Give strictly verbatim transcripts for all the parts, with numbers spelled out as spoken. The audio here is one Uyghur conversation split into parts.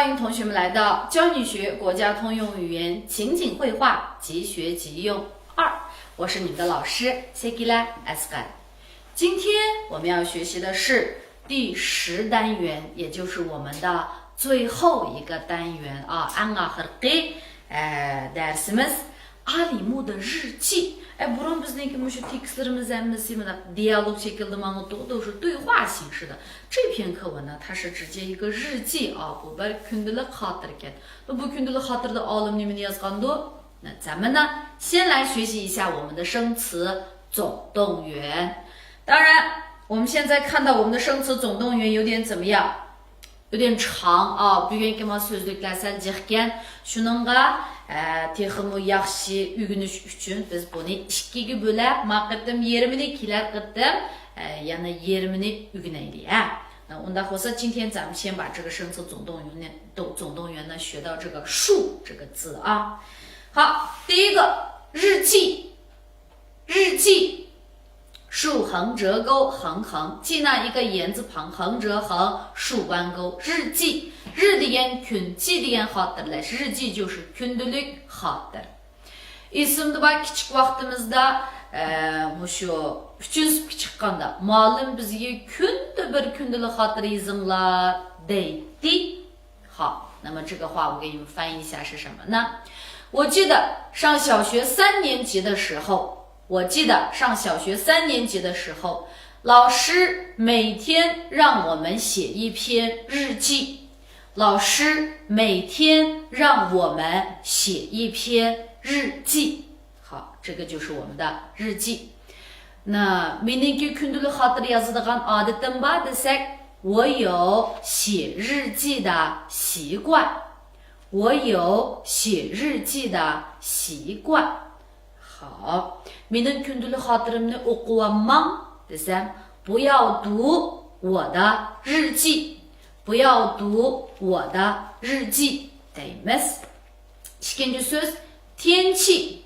欢迎同学们来到教你学国家通用语言情景会话即学即用二，我是你们的老师谢吉拉埃斯甘。今天我们要学习的是第十单元，也就是我们的最后一个单元啊，ئەڭ ئاخىرقى ئە، دەرسىمىز ئالىي مودا 日记. ئە، بۇرۇن بىزنىڭكى مۇشۇ تېكىستلىرىمىز ھەممىسى مۇنداق دىيالوگ شەكلىدە ماڭىدۇ، شۇ 对话形式的. 这篇课文呢，它是直接一个日记啊，بۇ بىر كۈندىلىك خاتىرىكەن. بۇ كۈندىلىك خاتىرىدە ئالىم نېمىنى يازغاندۇ؟ 那咱们呢，先来学习一下我们的生词总动员。当然，我们现在看到我们的生词总动员有点怎么样？ 有点长啊، بۈگۈنكى مانا سۆزلۈكلەر سەل جىقكەن. شۇنىڭغا، ئە، تېخىمۇ ياخشى ئۆگىنىش ئۈچۈن بىز بۇنى ئىككىگە بۆلەپ، ما قېتىم يېرىمىنى، كېلەر قېتىم، ئە، يەنە يېرىمىنى ئۆگىنەيلى، ھە. ئۇنداق بولسا، 今天咱们先把这个生词总动员呢，总动员呢学到这个树这个字啊。好，第一个，日记。 日记，竖横折钩横横，记呢一个言字旁，横折横，竖弯钩。日记，日 دېگەن كۈن، 记 دېگەن خاتىرىلەش. 日记就是 كۈندىلىك خاتىرە. ئېسىمدە بار، كىچىك ۋاقتىمىزدا، ئە، مۇشۇ ئۈچىنچى سىنىپقا چىققاندا مۇئەللىم بىزگە كۈندە بىر كۈندىلىك خاتىرە يېزىڭلار دەيتتى. 好，那么这个话我给你们翻译一下是什么呢？我记得上小学三年级的时候，我记得上小学三年级的时候，老师每天让我们写一篇日记。老师每天让我们写一篇日记。好，这个就是我们的日记。 نا، مېنىڭكى كۈندىلىك خاتىرە يازىدىغان ئادىتىم بار دېسەك، 我有写日记的习惯. 我有写日记的习惯. 好، مېنىڭ كۈندىلىك خاتىرەمنى ئوقۇۋالماڭ دېسەم، 不要读我的日记. 不要读我的日记 دەيمىز. ئىككىنچى سۆز، 天气.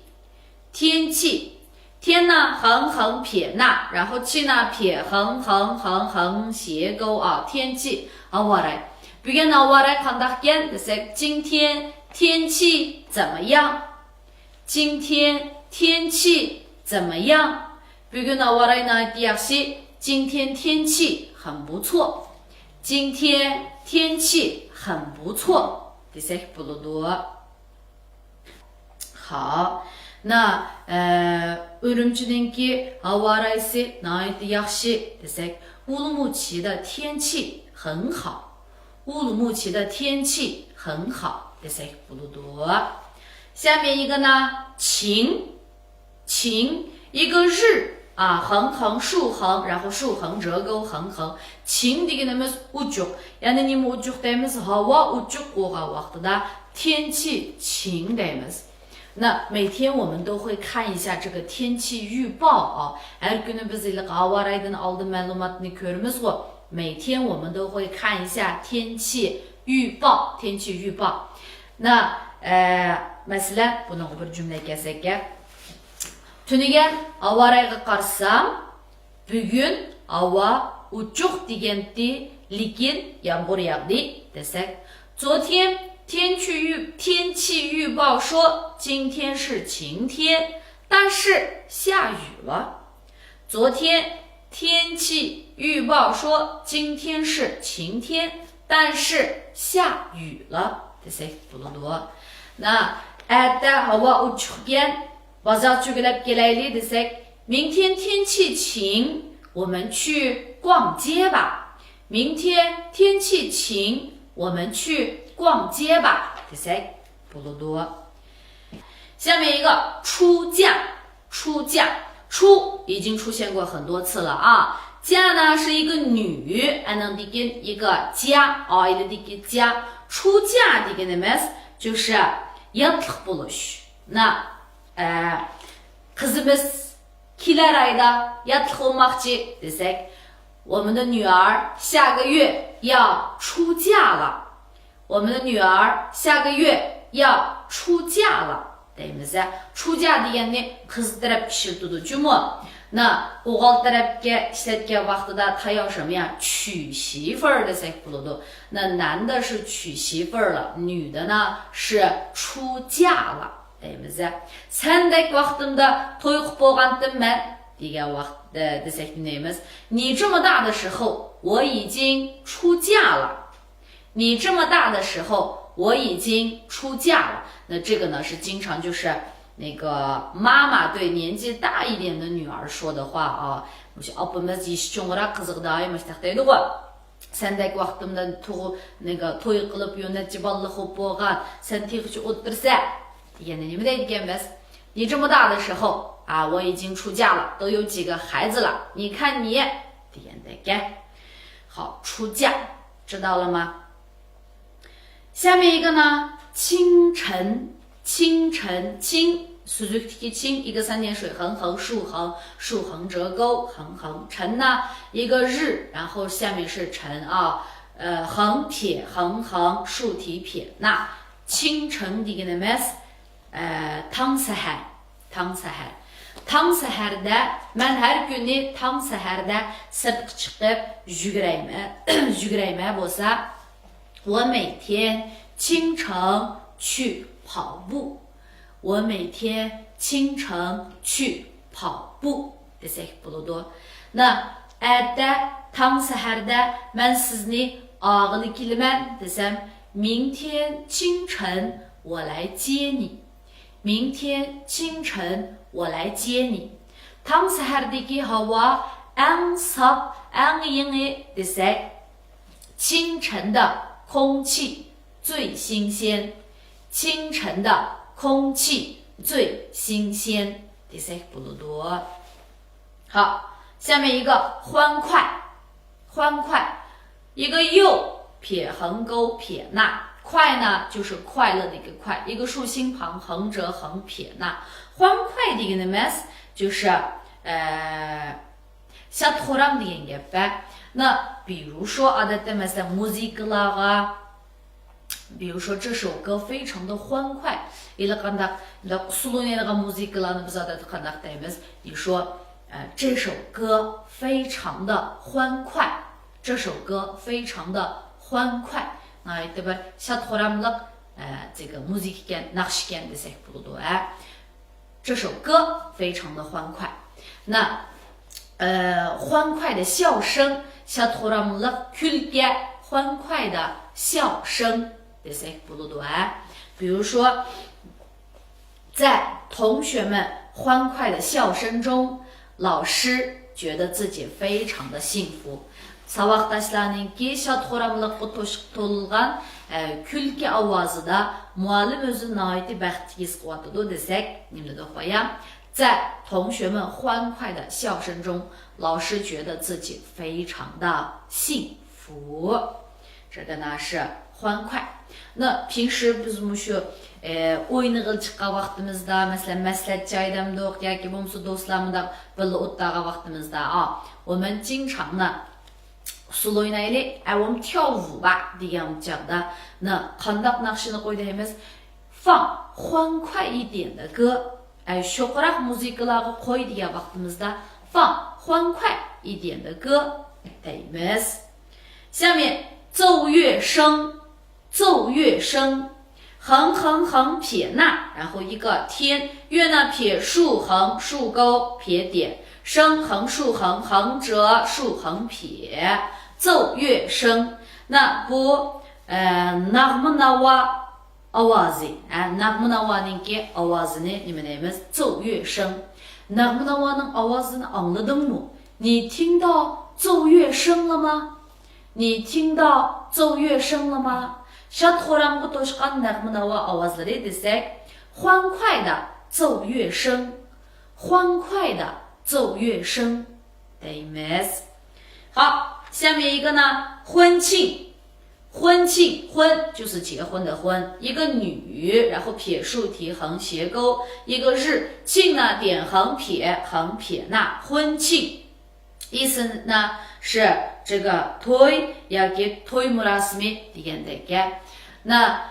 天气. 天呢，横横撇捺，然后气呢，撇横横横横斜钩啊， 天气. ھاۋا رايى. بۈگۈن ھاۋا رايى قانداقكەن دېسەك، 今天天气怎么样؟ 今天天气怎么样？ بۈگۈن ھاۋا رايى ناھايىتى ياخشى. 今天天气很不错. 今天天气很不错 دېسەك بولىدۇ. ھا، نا، ئە، ئۈرۈمچىنىڭكى ھاۋا رايىسى ناھايىتى ياخشى دېسەك، 乌鲁木齐的天气很好. 乌鲁木齐的天气很好 دېسەك بولىدۇ. 下面一个呢，晴. 晴，一个日啊，横横竖横，然后竖横折钩横横。 晴 دېگىنىمىز ئوچۇق. يەنى نېمە ئوچۇق دەيمىز؟ ھاۋا ئوچۇق بولغان ۋاقتىدا 天气晴 دەيمىز. 那每天我们都会看一下这个天气预报啊. ھەر كۈنى بىز ھېلىقى ھاۋا رايىدىن ئالدىن مەلۇماتنى كۆرىمىزغۇ. 每天我们都会看一下天气预报，天气预报. 那، ئە، مەسىلەن، بۇنىڭغا بىر جۈملە كەلسەك. تۈنۈگۈن ھاۋا رايىغا قارىسام، بۈگۈن ھاۋا ئوچۇق دېگەنتى، لېكىن يامغۇر ياغدى دېسەك، 昨天天气预، 天气预报说今天是晴天，但是下雨了。 昨天天气预报说今天是晴天，但是下雨了 دېسەك بولىدۇ. 那، ئەتە ھاۋا ئوچۇقكەن، بازار چۆگىلەپ كېلەيلى دېسەك، 明天天气晴，我们去逛街吧。明天天气晴，我们去逛街吧 دېسەك بولىدۇ. 下面一个，出嫁。 出嫁，出已经出现过很多次了啊。嫁呢是一个女，ئەنىڭدىن كېيىن 一个家، ئائىلىدىكى 家. 出嫁 دېگىنىمىز 就是 ياتلىق بولۇش. 那، ئە، قىزىمىز كېلەر ئايدا ياتلىق بولماقچى دېسەك، 我们的女儿下个月要出嫁了。 我们的女儿下个月要出嫁了 دەيمىز. 出嫁 دېگەننى قىز تەرەپ ئىشلىتىدۇ جۇمۇ. 那 ئوغۇل تەرەپكە ئىشلەتكەن ۋاقتىدا 她要什么呀؟ 娶媳妇儿 دېسەك بولىدۇ. 那男的是娶媳妇儿了，女的呢是出嫁了 دەيمىز. سەندەك ۋاقتىمدا توي قىلىپ بولغانتىم مەن دېگەن ۋاقىت، دېسەك نېمە دەيمىز؟ 你这么大的时候，我已经出嫁了。 你这么大的时候，我已经出嫁了。那这个呢，是经常就是那个妈妈对年纪大一点的女儿说的话啊。 مۇشۇ ئاپىمىز يېشى چوڭراق قىزىغا دائىم مۇشۇنداق دەيدىغۇ. سەندەك ۋاقتىمدا تۇغۇ-، نېگە، توي قىلىپ، يۆنەتچى بالىلىق بولۇپ بولغان، سەن تېخىچە ئولتۇرسەن دېگەندە نېمە دەيدىكەنمىز؟ 你这么大的时候啊，我已经出嫁了，都有几个孩子了。你看你 دېگەندەك. 好，出嫁，知道了吗？ 下面一个呢， چىڭ چېن. چىڭ چېن، چىڭ، سۈزۈكتىكى چىڭ، 一个三点水， 横横竖横，竖横折钩，横横 چېن 呢， 一个日，然后下面是陈啊，呃，横撇，横横竖提撇捺。 چىڭ چېن دېگىنىمىز، ئە، تاڭ سەھەر، تاڭ سەھەر. تاڭ سەھەردە، مەن ھەر كۈنى تاڭ سەھەردە سىرتقا چىقىپ يۈگۈرەيمەن، يۈگۈرەيمەن بولسا، 我每天清晨去跑步。 我每天清晨去跑步 دېسەك بولىدۇ. 那 ئەتە تاڭ سەھەردە مەن سىزنى ئاغىلى كېلىمەن دېسەم، 明天清晨我来接你。 明天清晨我来接你。 تاڭ سەھەردىكى ھاۋا ئەڭ ساپ، ئەڭ يېڭى دېسەك، 清晨的空气最新鲜。 清晨的空气最新鲜 دېسەك بولىدۇ. 好，下面一个欢快，欢快， 一个又，撇横钩撇捺，快呢就是快乐的一个快，一个竖心旁横折横撇捺。欢快 دېگىنىمىز 就是 ئە، شاد-خۇرام دېگەن گەپ-ە. 那比如说 ئادەتتە مەسىلەن مۇزىكىلارغا، 比如说这首歌非常的欢快. ھېلىقانداق، مۇنداق ئۇسسۇل ئوينايدىغان مۇزىكىلارنى بىز ئادەتتە قانداق دەيمىز؟ 你说呃，这首歌非常的欢快。这首歌非常的欢快。 ناھايىتى بىر شاد-خۇراملىق، ئە، 这个 مۇزىكا ئىكەن، ناخشا ئىكەن دېسەك بولىدۇ، ھە. 这首歌非常的欢快。 那، ئە، 欢快的笑声، شاد-خۇراملىق كۈلكە، 欢快的笑声 دېسەك بولىدۇ، ھە. 比如说 在同学们欢快的笑声中，老师觉得自己非常的幸福。 ساۋاقداشلارنىڭكى شاد-خۇراملىققا توشۇپ تولغان، ئە، كۈلكە ئاۋازىدا مۇئەللىم ئۆزىنى ناھايىتى بەختلىك ھېس قىلىۋاتىدۇ دېسەك، نېمە دېدۇق بايا؟ 在同学们欢快的笑声中，老师觉得自己非常的幸福。 这个呢是欢快。 那平时 بىز مۇشۇ، ئە، ئوينىغىلى چىققان ۋاقتىمىزدا، مەسىلەن، مەسلىھەت جايىدىمۇ ياكى بولمىسا دوستلار مۇنداق بىللە ئولتۇرغان ۋاقتىمىزدا، ئا، 我们经常呢 ئۇسسۇل ئوينايلى، ئە، 我们跳舞吧 دېگەن چاغدا، 那 قانداق ناخشىنى قوي دەيمىز؟ 放欢快一点的歌. ئە، شوخراق مۇزىكىلارغا قوي دېگەن ۋاقتىمىزدا، 放欢快一点的歌 دەيمىز. 下面，奏乐声，奏乐声，横横横撇捺，然后一个天，乐呢撇竖横竖钩撇点，声横竖横横折竖横撇，奏乐声。 那 بۇ، ئە، نەغمە ناۋا ئاۋازى، ھە، نەغمە ناۋانىڭكى ئاۋازىنى نېمە دەيمىز؟ 奏乐声. نەغمە ناۋانىڭ ئاۋازىنى ئاڭلىدىڭمۇ؟ 你听到奏乐声了吗؟ 你听到奏乐声了吗？ شاد-خۇرامغا توشقان نەغمە ناۋا ئاۋازلىرى دېسەك، 欢快的奏乐声، 欢快的奏乐声 دەيمىز. 好，下面一个呢，婚庆。 婚庆，婚就是结婚的婚，一个女，然后撇竖提横斜钩，一个日，庆呢点横撇横撇捺，婚庆。 意思呢是这个 توي ياكى توي مۇراسىمى دېگەندەك گەپ. 那،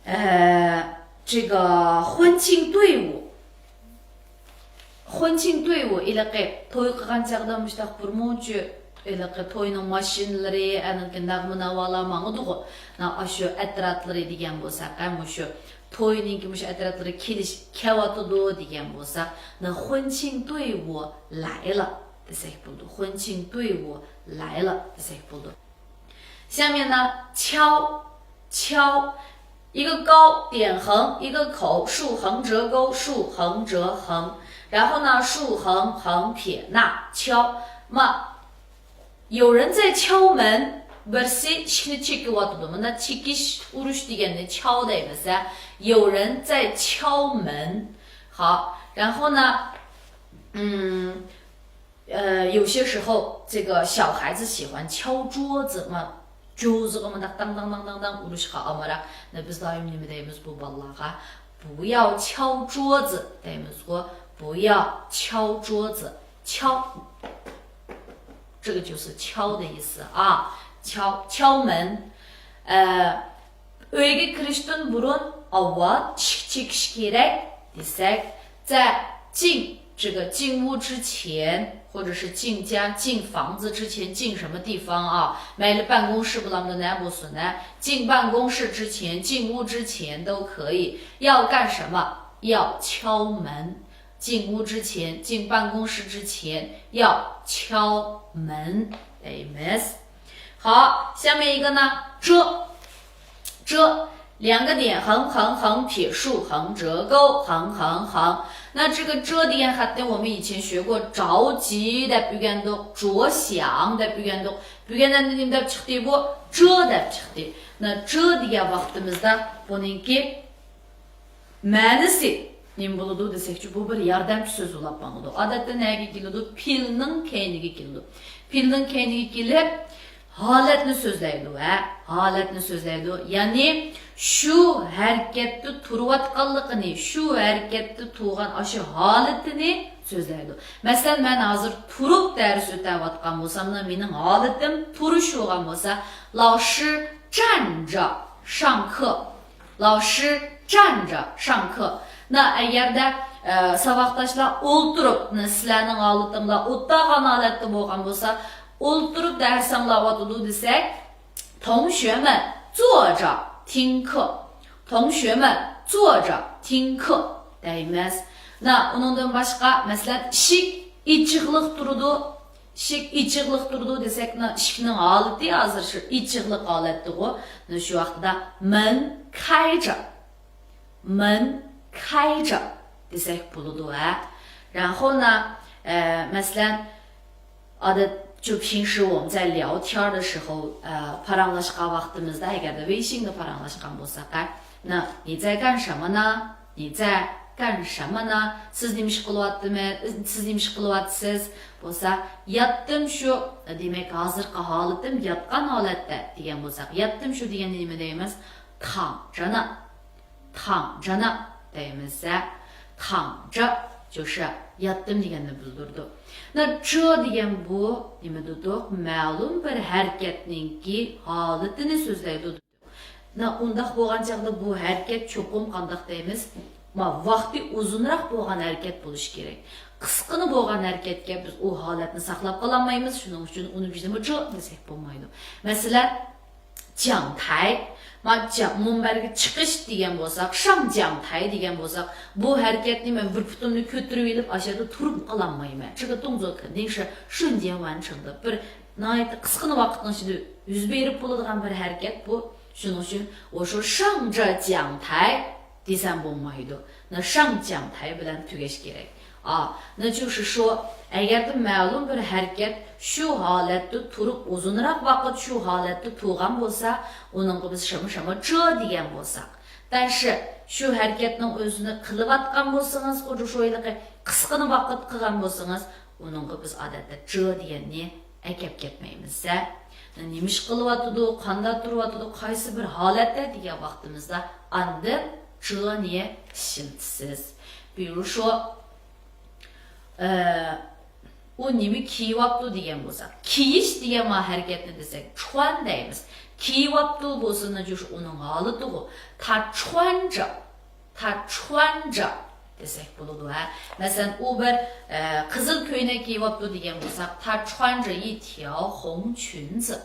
ئە، 这个婚庆队伍، خۇنچىڭ توي ۋۇ، ھېلىقى توي قىلغان چاغدا مۇشتاق بىر مۇنچە ھېلىقى توينىڭ ماشىنىلىرى، ئەنىڭكى نەغمە ناۋالار ماڭىدىغۇ. نا، ئاشۇ ئەترەتلىرى دېگەن بولساق، ھە، مۇشۇ توينىڭكى مۇشۇ ئەترەتلىرى كېلىش، كەۋاتىدۇ دېگەن بولساق، نا، خۇنچىڭ توي ۋۇ لايلا دېسەك بولىدۇ. خۇنچىڭ توي ۋۇ لايلا دېسەك بولىدۇ. 下面呢，敲，敲，一个高点横，一个口，竖横折钩，竖横折横。然后呢，竖横横撇捺敲。那么，有人在敲门，بىرسى ئىشىكنى چېكىۋاتىدۇ. مۇندا چېكىش، ئۇرۇش دېگەننى چاۋ دەيمىز-دە. 有人在敲门。好，然后呢，嗯， 呃，有些时候这个小孩子喜欢敲桌子嘛，جوزىغا مۇنداق داڭ داڭ داڭ داڭ داڭ ئۇرۇشقا ئامراق. 那 بىز دائىم نېمە دەيمىز بۇ بالىلارغا؟ 不要敲桌子 دەيمىزغۇ. 不要敲桌子，敲。这个就是敲的意思啊，敲，敲门。呃， ئۆيگە كىرىشتىن بۇرۇن ئاۋۋال ئىشىك چېكىش كېرەك دېسەك، 在进这个进屋之前，或者是进家、进房子之前，进什么地方啊？ مەيلى 办公室 بولامدۇ، نە بولسۇن، نە؟ 进办公室之前，进屋之前都可以。 要干什么？ 要敲门。 进屋之前，进办公室之前要敲门 دەيمىز. 好，下面一个呢，折，折，两个点，横横横撇竖横折钩，横横横。那这个折 دېگەن خەتنى 我们以前学过، 着急 دەپ ئۆگەندۇق، 着想 دەپ ئۆگەندۇق. بۈگۈن ئەمدى نېمە دەپ چىقتى بۇ؟ 折 دەپ چىقتى. 那折 دېگەن ۋاقتىمىزدا بۇنىڭكى مەنىسى نېمە بولىدۇ دېسەكچۇ، بۇ بىر ياردەمچى سۆز بولاپ ماڭىدۇ. ئادەتتە نەگە كېلىدۇ؟ پېئىلنىڭ كەينىگە كېلىدۇ. پېئىلنىڭ كەينىگە كېلىپ، ھالەتنى سۆزلەيدۇ، ھە؟ ھالەتنى سۆزلەيدۇ. يەنى شۇ ھەرىكەتتە تۇرۇۋاتقانلىقىنى، شۇ ھەرىكەتتە تۇرغان ئاشۇ ھالىتىنى سۆزلەيدۇ. مەسىلەن، مەن ھازىر تۇرۇپ دەرس ئۆتەۋاتقان بولسام، مېنىڭ ھالىتىم تۇرۇش بولغان بولسا، 老师站着上课. 老师站着上课. 那 ئەگەردە، ئە، ساۋاقداشلار ئولتۇرۇپ، 那 سىلەرنىڭ ھالىتىڭلار ئولتۇرغان ھالەتتە بولغان بولسا، ئولتۇرۇپ دەرس ئاڭلاۋاتىدۇ دېسەك، 同学们坐着听课. 同学们坐着听课 دەيمىز. 那 ئۇنىڭدىن باشقا، مەسىلەن، ئىشىك ئېچىقلىق تۇرىدۇ. ئىشىك ئېچىقلىق تۇرىدۇ دېسەك، ئىشىكنىڭ ھالىتى ھازىر شۇ ئېچىقلىق ھالەتتىغۇ. شۇ ۋاقىتتا 门开着، 门开着 دېسەك بولىدۇ، ھە. 然后呢، ئە، مەسىلەن، ئادەتتە 平时我们在聊天的时候، ئە، پاراڭلاشقان ۋاقتىمىزدا، ئەگەردە 微信دە پاراڭلاشقان بولساق، ھە، 那你在干什么呢؟ 你在干什么呢？ سىز نېمە ئىش قىلىۋاتىمىز؟ سىز نېمە ئىش قىلىۋاتىسىز؟ بولسا، ياتتىم شۇ، دېمەك، ھازىرقى ھالىتىم ياتقان ھالەتتە دېگەن بولساق، ياتتىم شۇ دېگەندە نېمە دەيمىز؟ 躺着呢، 躺着呢 دەيمىز، ھە؟ 躺着就是 ياتتىم دېگەننى بىلدۈرىدۇ. 那这 دېگەن بۇ نېمە دېدۇق؟ مەلۇم بىر ھەرىكەتنىڭكى ھالىتىنى سۆزلەيدۇ. 那 ئۇنداق بولغان چاغدا بۇ ھەرىكەت چوقۇم قانداق دەيمىز؟ ما، ۋاقتى ئۇزۇنراق بولغان ھەرىكەت بولۇشى كېرەك. قىسقىنە بولغان ھەرىكەتكە بىز ئۇ ھالەتنى ساقلاپ قالالمايمىز، شۇنىڭ ئۈچۈن ئۇنى بىز نېمە، 这 دېسەك بولمايدۇ. مەسىلەن، 讲台. ما، 讲، مۇنبەرگە چىقىش دېگەن بولساق، 上讲台 دېگەن بولساق، بۇ ھەرىكەتنى مەن بىر پۇتۇمنى كۆتۈرۈۋېلىپ، ئاشۇ يەردە تۇرۇپ قالالمايمەن. 这个动作肯定是瞬间完成的. بىر ناھايىتى قىسقىنا ۋاقىتنىڭ ئىچىدە يۈز بېرىپ بولىدىغان بىر ھەرىكەت بۇ. شۇنىڭ ئۈچۈن 我说上这讲台 دېسەم بولمايدۇ. 那上讲台 بىلەن تۈگەش كېرەك. ئا، 那就是说، ئەگەردە مەلۇم بىر ھەرىكەت شۇ ھالەتتە تۇرۇپ ئۇزۇنراق ۋاقىت شۇ ھالەتتە تۇرغان بولسا، ئۇنىڭغا بىز 什么什么这 دېگەن بولساق. 但是 شۇ ھەرىكەتنىڭ ئۆزىنى قىلىۋاتقان بولسىڭىز، خۇددى شۇ ھېلىقى قىسقىنا ۋاقىت قىلغان بولسىڭىز، ئۇنىڭغا بىز ئادەتتە 这 دېگەننى ئەكەپ كەتمەيمىز-دە. نېمە ئىش قىلىۋاتىدۇ، قانداق تۇرۇۋاتىدۇ، قايسى بىر ھالەتتە دېگەن ۋاقتىمىزدا ئاندىن 这 نى ئىشلىتىسىز. 比如说، ئە، ئۇ نېمە كىيىۋاپتۇ دېگەن بولساق، كىيىش دېگەن ما ھەرىكەتنى دېسەك، 穿 دەيمىز. كىيىۋاپتۇ بولسا، 那就是 ئۇنىڭ ھالىتىغۇ. 他穿着، 他穿着 دېسەك بولىدۇ، ھە. مەسىلەن، ئۇ بىر، ئە، قىزىل كۆينەك كىيىۋاپتۇ دېگەن بولساق، 他穿着一条红裙子.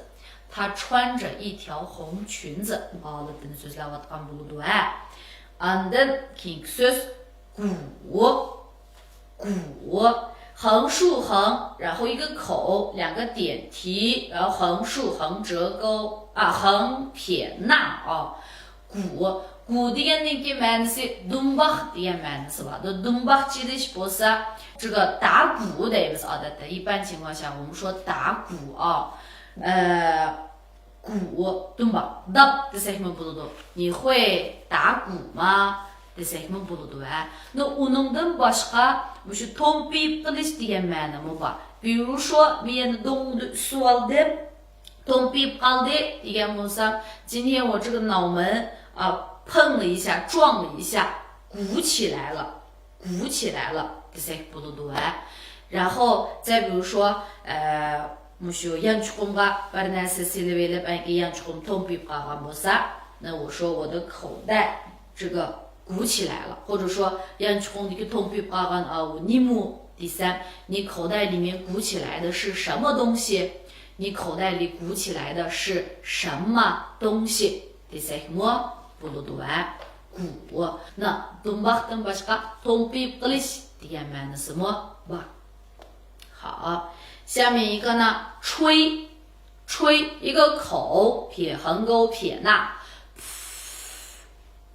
他穿着一条红裙子. ھالىتىنى سۆزلەۋاتقان بولىدۇ، ھە. ئاندىن كېيىنكى سۆز 鼓. 鼓. 横竖横，然后一个口，两个点提，然后横竖横折钩，啊，横撇捺啊。 گۇ. گۇ دېگەننىڭكى مەنىسى دۇمباق دېگەن مەنىسى بار. دۇمباق چېلىش بولسا، 这个打鼓 دەيمىز ئادەتتە. 一般情况下我们说打鼓啊. ئە، گۇ، دۇمباق. 打 دېسەكمۇ بولىدۇ. 你会打鼓吗 دېسەكمۇ بولىدۇ، ھە. نو، ئۇنىڭدىن باشقا مۇشۇ تومپىيىپ قېلىش دېگەن مەنىمۇ بار. 比如说، مەن يەنە دۇڭدى ئۈسۈۋالدىم. تومپىيىپ قالدى دېگەن بولسام، 今天我这个脑门啊碰了一下，撞了一下，鼓起来了，鼓起来了 دېسەك بولىدۇ، ھە. 然后再比如说، ئە، مۇشۇ يانچۇقۇمغا بىر نەرسە سېلىۋېلىپ، ئەنكى يانچۇقۇم تومپىيىپ قالغان بولسا، 那我说我的口袋这个鼓起来了，或者说 يانچۇقۇڭدىكى تومپىيىپ قالغان ئاۋۇ نېمە دېسەم، 你口袋里面鼓起来的是什么东西？你口袋里鼓起来的是什么东西 دېسەكمۇ بولىدۇ، ھە. گۇ. 那، دۇمباقتىن باشقا تومپىيىپ قېلىش دېگەن مەنىسىمۇ بار. 好，下面一个呢，吹。 吹，一个口，撇横钩，撇捺。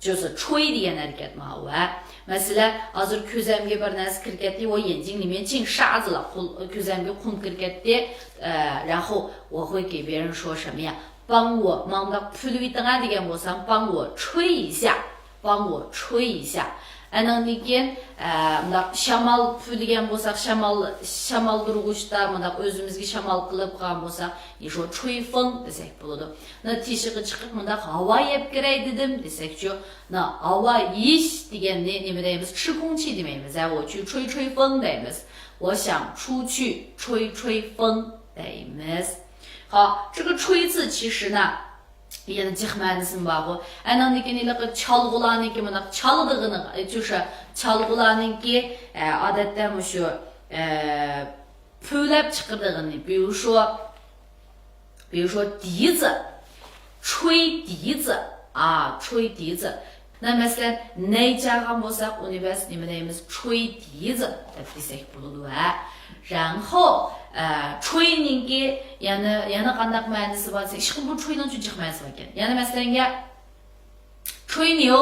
就是吹 دېگەن ھەرىكەت ماۋۇ، ھە. مەسىلەن، ھازىر كۆزەمگە بىر نەرسە كىرىپ كەتتى، 我眼睛里面进沙子了، قول-، كۆزەمگە قۇم كىرىپ كەتتى. ئە، 然后我会给别人说什么呀؟ 帮我، ماڭا مۇنداق پۈۋلىۋېتىڭە دېگەن بولسام، 帮我吹一下. 帮我吹一下. ئاندىن كېيىن، ئە، مۇنداق شامال پۈۋلىگەن بولساق، شامال، شامالدۇرغۇچتا مۇنداق ئۆزىمىزگە شامال قىلىپ قىلغان بولساق، 你说吹风 دېسەك بولىدۇ. 那 تېشىغا چىقىپ مۇنداق ھاۋا يەپ كىرەي دېدىم دېسەكچۇ؟ 那 ھاۋا يېيىش دېگەننى نېمە دەيمىز؟ 吃空气 دېمەيمىز، ھە، 我去吹吹风 دەيمىز. 我想出去吹吹风 دەيمىز. 好，这个吹字其实呢， يەنە جىق مەنىسىمۇ بارغۇ. ئەنىڭدىن كېيىن ھېلىقى چالغۇلارنىڭكى مۇنداق چالىدىغىنىغا، ئە، چۇشا چالغۇلارنىڭكى، ئە، ئادەتتە مۇشۇ، ئە، پۈۋلەپ چىقىرىدىغىنى، 比如说، 比如说笛子، 吹笛子, 啊，吹笛子. 那 مەسىلەن، نەي چالغان بولساق، ئۇنى بىز نېمە دەيمىز؟ 吹笛子 دەپ دېسەك بولىدۇ، ھە. 然后، ئە، 吹 نىڭكى يەنە، يەنە قانداق مەنىسى بار دېسە، ئىشقىلىپ بۇ 吹 نىڭ جىق مەنىسى بار ئىكەن. يەنە مەسىلەنگە، 吹牛،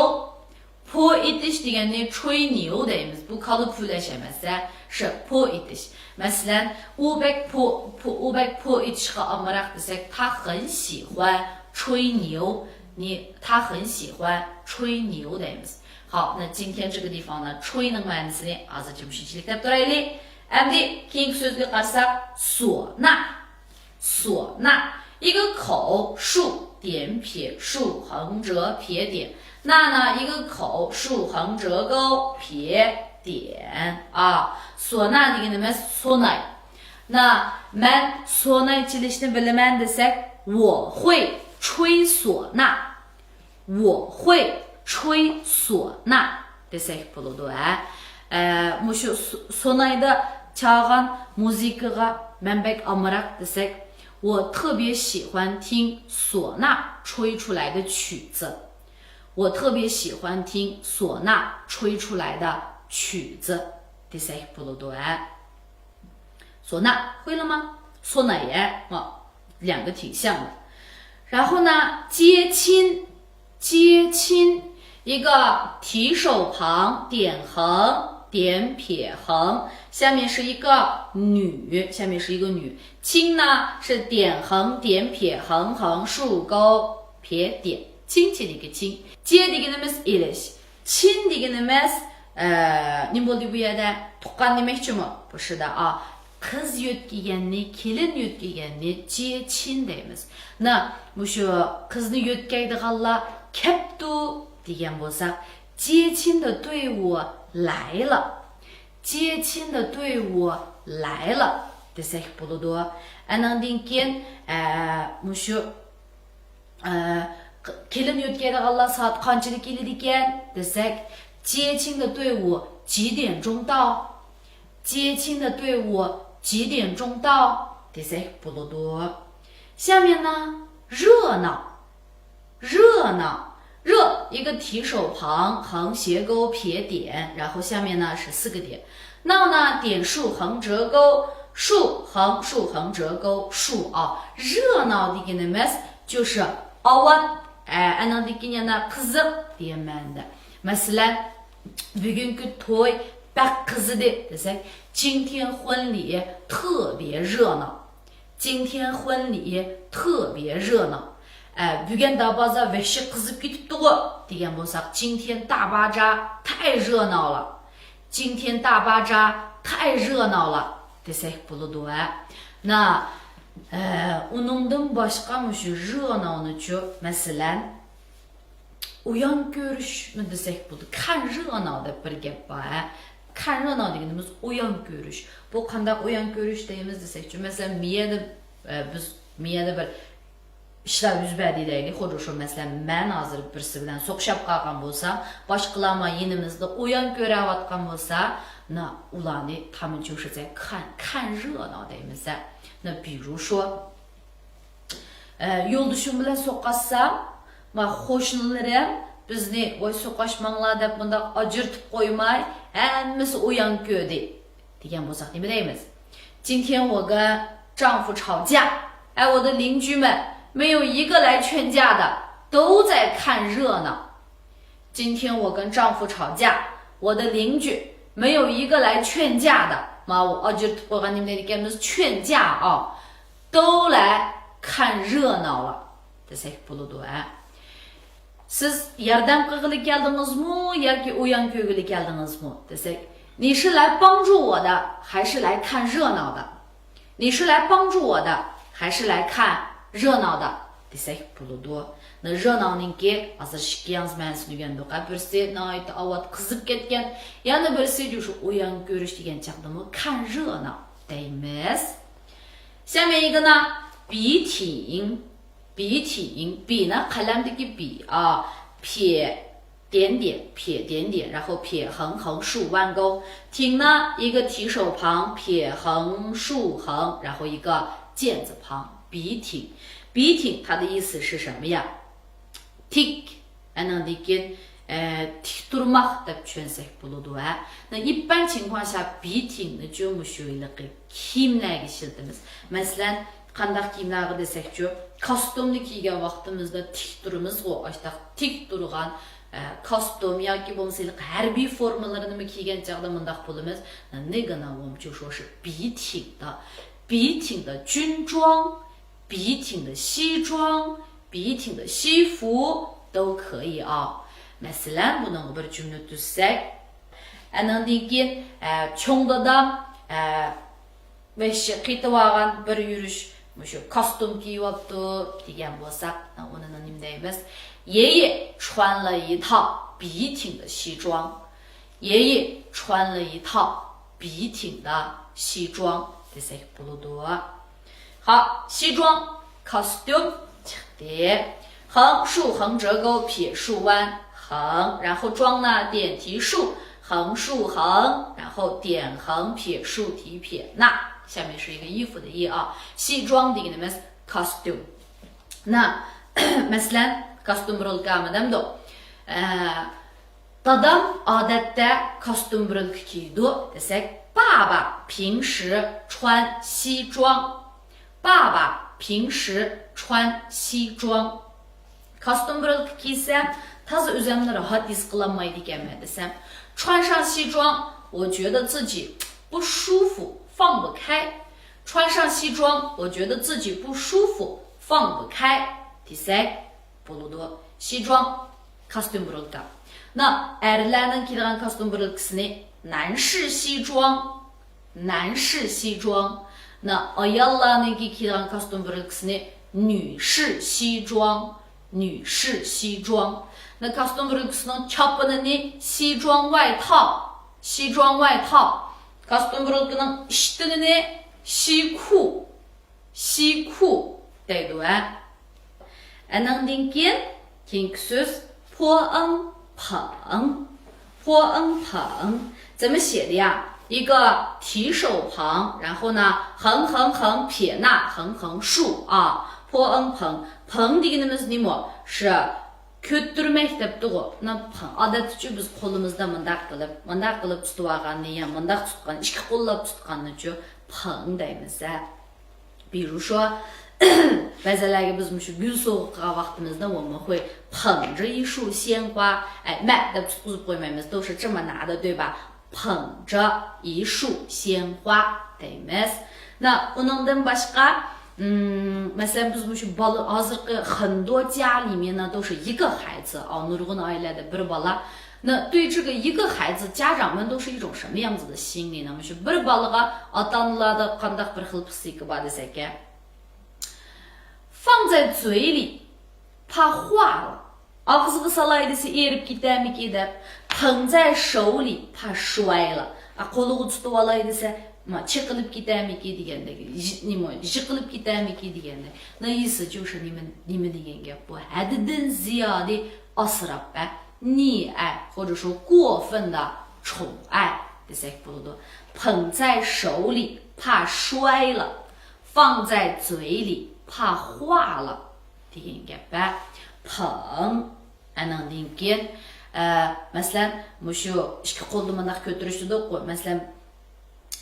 پو ئېتىش دېگەننى 吹牛 دەيمىز. بۇ كالا پۈۋلەش ئەمەس، ھە. شۇ پو ئېتىش. مەسىلەن، ئۇ بەك پو، پو، ئۇ بەك پو ئېتىشقا ئامراق دېسەك، 他很喜欢吹牛. 你，他很喜欢吹牛 دەيمىز. 好，那今天这个地方呢， 吹 نىڭ مەنىسىنى ھازىرچە مۇشۇنچىلىك دەپ تۇرايلى. ئەمدى كېيىنكى سۆزگە قارىساق، 唢呐. 唢呐，一个口竖点撇竖横折撇点，呐呢一个口竖横折钩撇点啊。 唢呐 دېگىنىمىز سوناي. 那 مەن سوناي چېلىشنى بىلىمەن دېسەك، 我会吹唢呐. 我会吹唢呐 دېسەك بولىدۇ، ھە. ئە، مۇشۇ سو-، سونايدا چالغان مۇزىكىغا مەن بەك ئامراق دېسەك، 我特别喜欢听唢呐吹出来的曲子. 我特别喜欢听唢呐吹出来的曲子 دېسەك بولىدۇ، ھە. 唢呐，会了吗？ سوناي، 啊，两个挺像的。然后呢，接亲，接亲，一个提手旁点横点撇横，下面是一个女，下面是一个女。亲呢是点横点撇横横竖钩撇点，亲戚的一个亲。接 دېگىنىمىز ئېلىش. چىن دېگىنىمىز، ئە، نېمە بولدى بۇ يەردە؟ تۇغقان دېمەكچىمۇ؟ بۇ شۇدا، ئا، قىز يۆتكىگەننى، كېلىن يۆتكىگەننى 接亲 دەيمىز. نا، مۇشۇ قىزنى يۆتكەيدىغانلار كەپتۇ دېگەن بولساق، 接亲的队伍来了. 接亲的队伍来了 دېسەك بولىدۇ. ئانىڭدىن كېيىن، ئە، مۇشۇ ئە، ق-، كېلىن يۆتكەيدىغانلار سائەت قانچىدا كېلىدىكەن دېسەك، 接亲的队伍几点钟到？接亲的队伍几点钟到？ دېسەك بولىدۇ. 下面呢，热闹，热闹，热一个提手旁，横斜勾撇点，然后下面呢是四个点。闹呢，点竖横折钩，竖横竖横折钩竖啊。热闹的意思就是 ئاۋات، ئە، ئەنىڭدىن كېيىن يەنە قىزىق دېگەن مەنىدە. مەسىلەن، بۈگۈنكى توي بەك قىزىدى دېسەك، 今天婚礼特别热闹. 今天婚礼特别热闹. ئە، بۈگۈن دابازا ۋەھشىي قىزىپ كېتىپتىغۇ دېگەن بولساق، 今天大巴扎太热闹了. 今天大巴扎太热闹了 دېسەك بولىدۇ ھە. نا، ئە، ئۇنىڭدىن باشقا مۇشۇ 热闹نىچۇ، مەسىلەن، ئۇيان كۆرۈشمۇ دېسەك بولىدۇ. 看热闹 دەپ بىر گەپ بار ھە. 看热闹 دېگىنىمىز ئۇيان كۆرۈش. بۇ قانداق ئۇيان كۆرۈش دەيمىز دېسەكچۇ، مەسىلەن، مىيەدە، ئە، بىز مىيەدە بىر ئىشلار يۈز بەردى دەيلى، خۇددى شۇ مەسىلەن، مەن ھازىر بىرسى بىلەن سوقۇشۇپ قالغان بولسام، باشقىلارمۇ يېنىمىزدا ئويان كۆرەۋاتقان بولسا، نا، ئۇلارنى تامىن چوشىسە، كان، كان رېناۋ دەيمىز ھە. نا، بىرۇ شۇ. ئە، يولدىشىم بىلەن سوقۇشسام، ما، قوشنىلىرىم بىزنى، ۋاي، سوقۇشماڭلار دەپ، مۇنداق ئاجرىتىپ قويماي، ھەممىسى ئويان كۆردى. دېگەن بولساق نېمە دەيمىز؟ 今天我跟丈夫吵架，哎，我的邻居们没有一个来劝架的，都在看热闹。今天我跟丈夫吵架，我的邻居没有一个来劝架的。 ماۋۇ ئاجرىتىپ قويغان نېمە دەيدىكەنمىز؟ 劝架 ئا. 都来看热闹了 دېسەك بولىدۇ ھە. سىز ياردەم قىلغىلى كەلدىڭىزمۇ ياكى ئويان كۆرگىلى كەلدىڭىزمۇ دېسەك، 你是来帮助我的还是来看热闹的？ 你是来帮助我的还是来看热闹的 دېسەك بولىدۇ. 那热闹نىڭكى ھازىر ئىككى ياڭزا مەنىسىنى ئۆگەندۇق ھە. بىرسى ناھايىتى ئاۋات قىزىپ كەتكەن، يەنە بىرسى شۇ ئويان كۆرۈش دېگەن چاغدىمۇ 看热闹 دەيمىز. 下面一个呢，笔挺 笔挺، 笔呢، قەلەمدىكى 笔 ئا، 撇点点، 撇点点，然后撇横横竖弯钩。挺呢，一个提手旁，撇横竖横，然后一个箭字旁，笔挺。笔挺它的意思是什么呀？ تىك، ئەنىڭدىن كېيىن، ئە، تىك تۇرماق دەپ چۈشەنسەك بولىدۇ ھە. 那一般情况下، 笔挺 نىچۇ مۇشۇ ھېلىقى كىيىملەرگە ئىشلىتىمىز. مەسىلەن، قانداق كىيىملەرگە دېسەكچۇ، كاستيۇمنى كىيگەن ۋاقتىمىزدا تىك تۇرىمىزغۇ، ئاشتاق تىك تۇرغان، ئە، كاستيۇم ياكى بولمىسا ھېلىقى ھەربىي فورمىلىرىنىمۇ كىيگەن چاغدا مۇنداق بولىمىز. 那个呢，我们就说是笔挺的，笔挺的军装。 笔挺的西装，笔挺的西服都可以啊。 مەسىلەن، بۇنىڭغا بىر جۈملە تۈزسەك، ئەنىڭدىن كېيىن، ئە، چوڭ دادام، ئە، ۋەھشىي قېتىۋالغان بىر يۈرۈش مۇشۇ كاستيۇم كىيىۋاپتۇ دېگەن بولساق، ئۇنى نېمە دەيمىز؟ 爷爷穿了一套笔挺的西装。 爷爷穿了一套笔挺的西装 دېسەك بولىدۇ. 好، 西装، كاستيۇم چىقتى. 横竖横折钩撇竖弯，横，然后装呢，点提竖，横竖横，然后点横撇竖提撇捺。下面是一个衣服的衣啊。 西装 دېگىنىمىز كاستيۇم. 那، مەسىلەن، كاستيۇم رولكامۇ دەمدۇ؟ ئە، دادام ئادەتتە كاستيۇم بروكا كىيىدۇ دېسەك، 爸爸平时穿西装。 爸爸平时穿西装。 كاستيۇم بروكا كىيسەم، تازا ئۆزۈمنى راھەت ھېس قىلالمايدىكەنمەن دېسەم، 穿上西装，我觉得自己不舒服，放不开。穿上西装，我觉得自己不舒服，放不开 دېسەك بولىدۇ. 西装، كاستيۇم بروكا. 那ئەرلەرنىڭ كىيىدىغان كاستيۇم بروكىسىنى 男士西装، 男士西装. 那 ئاياللارنىڭكى كىيىدىغان كاستيۇم بروكىسىنى 女士西装، 女士西装. 那 كاستيۇم بروكىسىنىڭ چاپىنىنى 西装外套، 西装外套. كاستيۇم بروكىنىڭ ئىشتىنىنى 西裤، 西裤 دەيدۇ ھە. ئەنىڭدىن كېيىن، كېيىنكى سۆز، 破襹، 破襹.坡恩彭怎么写的呀？一个提手旁，然后呢，横横横撇捺横横竖啊。坡恩彭，彭 دېگىنىمىز نېمە؟ شۇ كۆتۈرمەك دەپتىغۇ. مانا 彭 ئادەتتىچۇ بىز قولىمىزدا مۇنداق قىلىپ، مۇنداق قىلىپ تۇتۇۋالغاننى يا مۇنداق تۇتقان، ئىككى قوللاپ تۇتقاننىچۇ 彭 دەيمىز ھە. 比如说 بەزىلەرگە بىز مۇشۇ گۈل سوۋغا قىلغان ۋاقتىمىزدا 我们会捧着一束鲜花، ئەي، مە دەپ تۇتقۇزۇپ قويمايمىز. 都是这么拿的，对吧؟捧着一束鲜花 دەيمىز. 那 ئۇنىڭدىن باشقا، مم، مەسىلەن، بىز مۇشۇ بالا، ھازىرقى 很多家里面呢都是一个孩子 ئا، نۇرغۇن ئائىلىلەردە بىر بالا. 那对这个一个孩子，家长们都是一种什么样子的心理呢？مۇشۇ بىر بالىغا ئاتا-ئانىلاردا قانداق بىر خىل پىسخىكا بار دېسەك، 放在嘴里怕化了. ئاغزىغا سالاي دېسە ئېرىپ كېتەرمىكى دەپ، 捧在手里怕摔了. ئا، قولىغا تۇتۇۋالاي دېسە، ما، چېقىلىپ كېتەرمىكى دېگەندەك، يى-، نېمە، يىقىلىپ كېتەرمىكى دېگەندەك. 那意思就是 نېمە، نېمە دېگەن گەپ بۇ؟ ھەددىدىن زىيادە ئاسراپ، ئە، 溺爱 或者说过分的宠爱 دېسەك بولىدۇ. 捧在手里怕摔了，放在嘴里怕化了 دېگەن گەپ، ئە. 捧 ئەنىڭدىن كېيىن، ئە، مەسىلەن، مۇشۇ ئىككى قولدا مۇنداق كۆتۈرۈش دېدۇققۇ، مەسىلەن،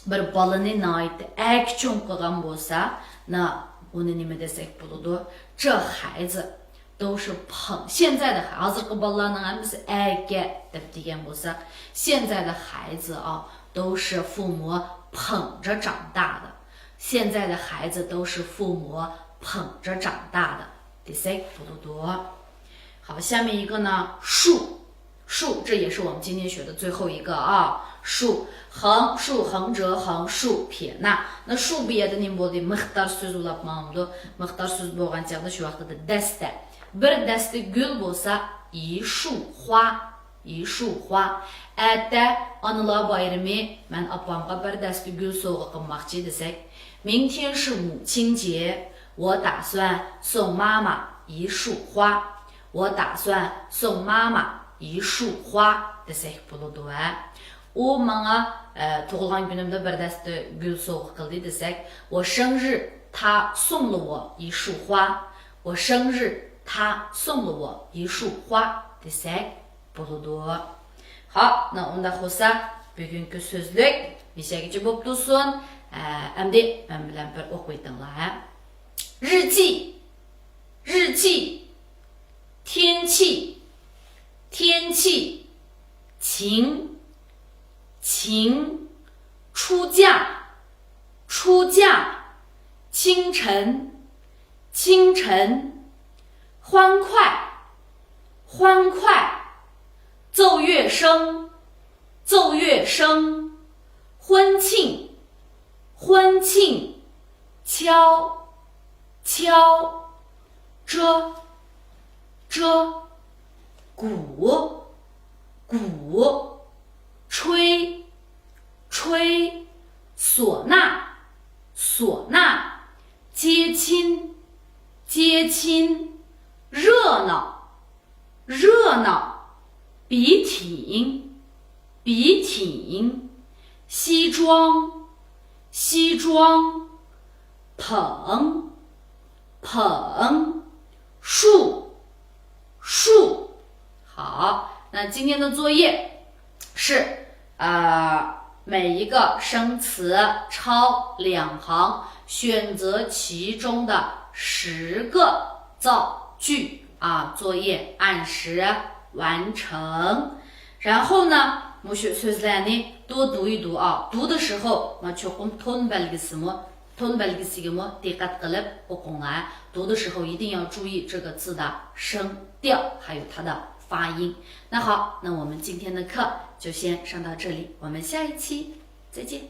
بىر بالىنى ناھايىتى ئەركە چوڭ قىلغان بولسا، نا، ئۇنى نېمە دېسەك بولىدۇ؟ 这孩子都是捧، 现在的 ھازىرقى بالىلارنىڭ ھەممىسى ئەركە دەپ دېگەن بولساق، 现在的孩子啊都是父母捧着长大的，现在的孩子都是父母捧着长大的 دېسەك بولىدۇ. 好，下面一个呢，树，树，这也是我们今天学的最后一个啊，树，横，竖，横折横，竖撇捺。 那树 بۇ يەردە نېمە بولدى؟ مىقدار سۆز بولاپ ماڭىدۇ. مىقدار سۆز بولغان چاغدا شۇ ۋاقتىدا دەستە. بىر دەستە گۈل بولسا، 一束花. 一束花. ئەتە ئانىلار بايرىمى، مەن ئاپامغا بىر دەستە گۈل سوۋغا قىلماقچى دېسەك، 明天是母亲节，我打算送妈妈一束花。我打算送妈妈一束花 دېسەك بولىدۇ ھە. ئۇ ماڭا، ئە، تۇغۇلغان كۈنۈمدە بىر دەستە گۈل سوۋغا قىلدى دېسەك، 我生日，她送了我一束花。我生日，她送了我一束花 دېسەك بولىدۇ. خاپ، مانا ئۇنداق بولسا، بۈگۈنكى سۆزلۈك مۇشۇ يەرگىچە بولۇپ تۇرسۇن. ئە، ئەمدى مەن بىلەن بىر ئوقۇۋېتىڭلار ھە. 日记，日记， 天气，天气，晴，晴，出价，出价，清晨，清晨，欢快，欢快，奏乐声，奏乐声，欢庆，欢庆，敲，敲，遮，遮，鼓，鼓，吹，吹，唢呐，唢呐，接亲，接亲，热闹，热闹，笔挺，笔挺，西装，西装，捧，捧，树，树。好，那今天的作业是，呃，每一个生词抄两行，选择其中的十个造句啊，作业按时完成。然后呢， مۇشۇ سۆزلەرنى 多读一读啊. 读的时候 ما چوقۇم تون بەلگىسىمۇ، تون بەلگىسىگىمۇ دىققەت قىلىپ ئوقۇڭلار. 读的时候一定要注意这个字的声调，还有它的发音。那好，那我们今天的课就先上到这里，我们下一期再见。